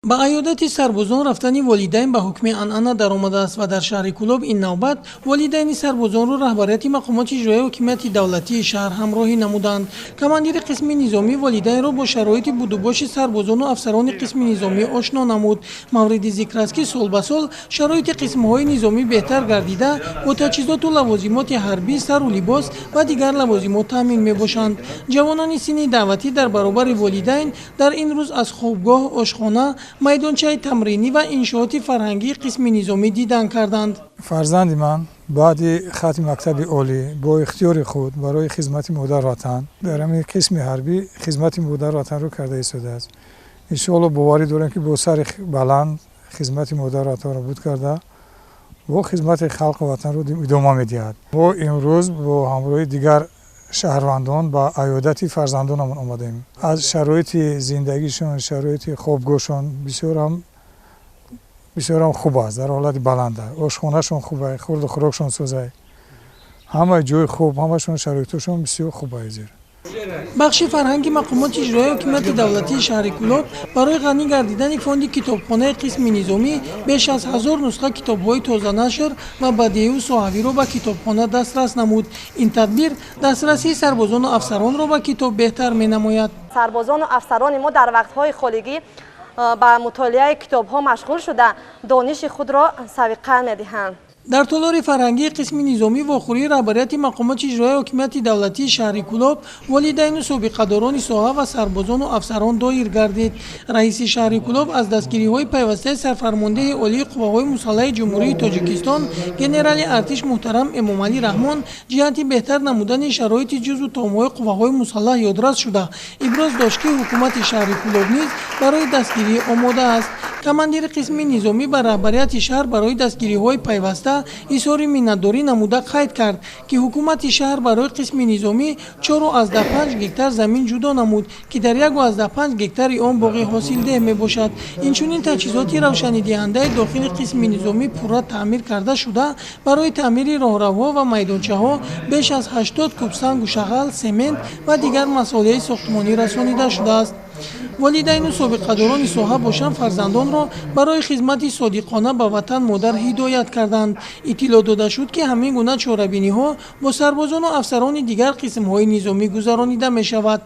Ба аёдати сарбозон рафтани волидайн ба ҳукми анъана даромадааст ва дар шаҳри Кӯлоб ин навбат волидайни сарбозонро раҳбарияти мақомоти иҷроияи ҳокимияти давлатии шаҳр ҳамроҳӣ намуданд. Командири қисми низомӣ волидайнро бо шароити будубоши сарбозону афсарони қисми низомӣ ошно намуд. Мавриди зикр аст, ки сол ба сол шароити қисмҳои низомӣ беҳтар гардида, бо таҷҳизоту лавозимоти ҳарбӣ, сару либос ва дигар лавозимот таъмин мебошанд. Ҷавонони синни даъватӣ дар баробари волидайн дар ин рӯз аз хобгоҳ, ошхона, майдончаи тамринӣ ва иншооти фарҳангии қисми низомӣ дидан карданд. Фарзанди ман баъди хатми мактаби олӣ бо ихтиёри худ барои хизмати модарватан дар ҳамин қисми ҳарбӣ хизмати модарватанро карда истодааст. Иншоалло, боварӣ дорем, ки бо сари баланд хизмати модарватанро буд карда, бо хизмати халқу ватанро идома медиҳад. Мо имрӯз бо ҳамроҳи дигар шаҳрвандон ба аёдати фарзандонамон омадаем. Аз шароити зиндагишон, шароити хобгоҳшон бисёрам хуб аст, дар ҳолати баланда. Ошхонашон хуба, хурду хӯрокшон созай, ҳама ҷои хуб, ҳамашон шароитошон бисёр хуб аст. Бахши фарҳанги мақомоти иҷроияи ҳокимияти давлатии шаҳри Кӯлоб барои ғанӣ гардидани фонди китобхонаи қисми низомӣ беш аз 1000 нусха китобҳои тозанашр ва бадеию соҳавиро ба китобхона дастрас намуд. Ин тадбир дастрасии сарбозону афсаронро ба китоб беҳтар менамояд. Сарбозону афсарони мо дар вақтҳои холигӣ ба мутолиаи китобҳо машғул шуда, дониши худро савиқа медиҳанд. Дар толори фарҳангии қисми низомӣ вохӯрии раҳбарияти мақомоти иҷроияи ҳокимияти давлатии шаҳри Кӯлоб, волидайну собиқадорони соҳа ва сарбозону афсарон доир гардид. Раиси шаҳри Кӯлоб аз дастгириҳои пайвастаи сарфармондеҳи олии қувваҳои мусаллаҳи Ҷумҳурии Тоҷикистон, генерали артиш муҳтарам Эмомалӣ Раҳмон ҷиҳати беҳтар намудани шароити ҷузу томҳои қувваҳои мусаллаҳ ёдрас шуда, иброз дошт, ки ҳукумати шаҳри Кӯлоб низ барои дастгирӣ омода аст. Командири қисми низомӣ ба раҳбарияти шаҳр барои дастгириҳои пайваста изҳори миннатдорӣ намуда, қайд кард, ки ҳукумати шаҳр барои қисми низомӣ 4,5 гектар замин ҷудо намуд, ки дар 1,5 гектари он боғи ҳосилдеҳ мебошад. Инчунин таҷҳизоти равшанидиҳандаи дохили қисми низомӣ пурра таъмир карда шуда, барои таъмири роҳравҳо ва майдончаҳо беш аз 80 куб сангу шағал, семент ва дигар масолеҳи сохтмонӣ расонида шудааст. Волидайну собиқадорони соҳа бошанд, фарзандонро барои хизмати содиқона ба ватан модар ҳидоят карданд. Иттилоъ дода шуд, ки ҳамин гуна чорабиниҳо бо сарбозону афсарони дигар қисмҳои низомӣ гузаронида мешавад.